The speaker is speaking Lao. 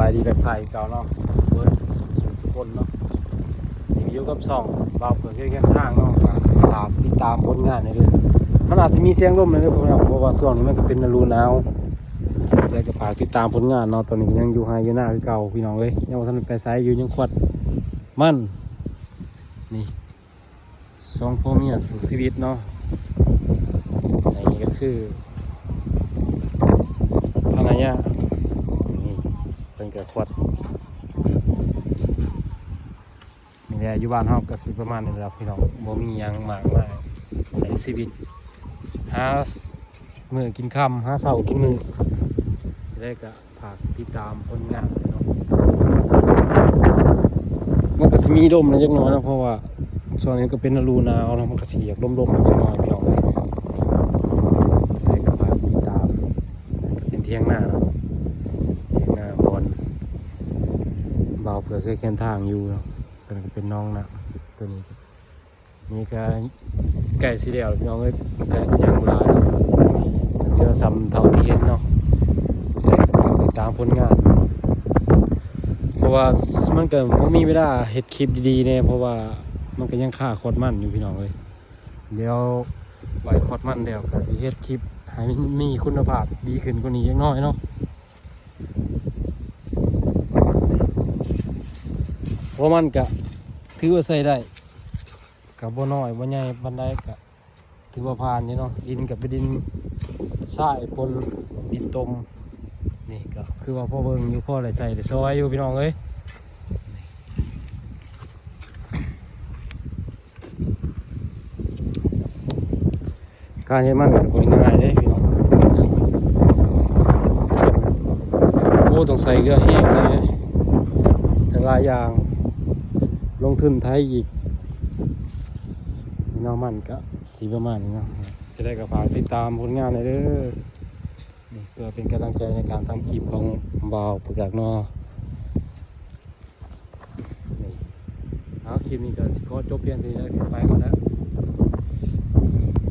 ສະບາຍດີແບບໄທເກົ່າເນາະ ເບິດທຸກຄົນເນາະ. ນີ້ຢູ່ກັບຊ່ອງບ່າວເຜືອກເຮັດແຄມທາງເນາະ ກໍຝາກຕິດຕາມຜົນງານໃຫ້ເດີ. ມັນອາດຊິມີສຽງລົມໃນເດີ ເພາະວ່າຊ່ວງນີ້ມັນກໍເປັນລະດູໜາວ. ແຕ່ກໍຝາກຕິດຕາມຜົນງານເນາະ. ຕອນນີ້ກໍຍັງຢູ່ໄຮ່ຢູ່ນາຄືເກົ່າ ພີ່ນ້ອງເອີຍ, ຍັງບໍ່ທັນໄປໃສ, ຢູ່ຍັງຂວັດມັນ. ນີ້ ສອງຜົວເມຍສູ້ຊີວິດເນາະ. ອັນນີ້ກໍຄືພັນລະຍາ ນີ້ເພິ່ນກໍຂວັດ. ນີ້ແຫຼະ ຢູ່ບ້ານເຮົາກໍຊິປະມານນີ້ແຫຼະພີ່ນ້ອງ, ບໍ່ມີຫຍັງມາກມາຍ ໃຊ້ຊີວິດຫາມື້ກິນຄ່ຳ ຫາເຊົ້າກິນມື້. ແລ້ວກໍ ຝາກຕິດຕາມຜົນງານເນາະ. ມັນກໍຊິມີລົມແດ່ຈັກໜ້ອຍເນາະ ເພາະວ່າຊ່ວງນີ້ກໍເປັນລະດູໜາວເນາະ, ມັນກໍຊິຢາກລົມໆ ແດ່ຈັກໜ້ອຍ ພີ່ນ້ອງເອີຍ. ແລ້ວກໍຝາກຕິດຕາມ ເປັນຖຽງນາເນາະ, ຖຽງນາບ່ອນບ່າວເຜືອກເຄີຍແຄມທາງຢູ່ເນາະ. ຕົວນີ້ກໍເປັນໜອງນ້ຳ, ຕົວນີ້ ນີ້ກໍໃກ້ຊິແລ້ວ ພີ່ນ້ອງເອີຍ, ກໍຍັງຫຼາຍ ເຫຼືອສ່ຳເທົ່າທີ່ເຫັນເນາະ. ຕິດຕາມຜົນງານ ເພາະວ່າມັນກໍບໍ່ມີເວລາເຮັດຄລິບດີໆແດ່ ເພາະວ່າມັນກໍຍັງຄາຂອດມັນຢູ່ ພີ່ນ້ອງເອີຍ. ດຽວໄວ້ຂອດມັນແລ້ວກໍຊິເຮັດຄລິບໃຫ້ມັນມີຄຸນນະພາບດີຂຶ້ນກວ່ານີ້ຈັກໜ້ອຍເນາະ. ເພາະມັນກໍຖືວ່າໃຊ້ໄດ້ ກໍບໍ່ນ້ອຍບໍ່ໃຫຍ່ປານໃດ, ກໍຖືວ່າຜ່ານຢູ່ເນາະ. ດິນກໍເປັນດິນຊາຍປົນດິນຕົມ. ນີ້ກໍຄືວ່າພໍເບິ່ງຢູ່ ພໍໄດ້ໃຊ້ໄດ້ສອຍຢູ່ ພີ່ນ້ອງເອີຍ. ການເຮັດມັນກໍບໍ່ໄດ້ງ່າຍເດ້ ພີ່ນ້ອງ. ໂອ້ ຕ້ອງໃສ່ເກືອແຮງເດ້ ຫຼາຍຢ່າງ, ລົງທຶນໄຖອີກ. ພີ່ນ້ອງ ມັນກໍຊິປະມານນີ້ເນາະ. ຈະໄດ້ກໍຝາກຕິດຕາມຜົນງານແດ່ເດີ. ນີ້ເພື່ອເປັນກຳລັງໃຈໃນການທຳຄລິບຂອງບ່າວເຜືອກເນາະ. ນີ້ ເອົາ ຄລິບນີ້ກໍຊິຂໍຈົບພຽງເທົ່ານີ້ແຫຼະ, ໄປກ່ອນແລ້ວ.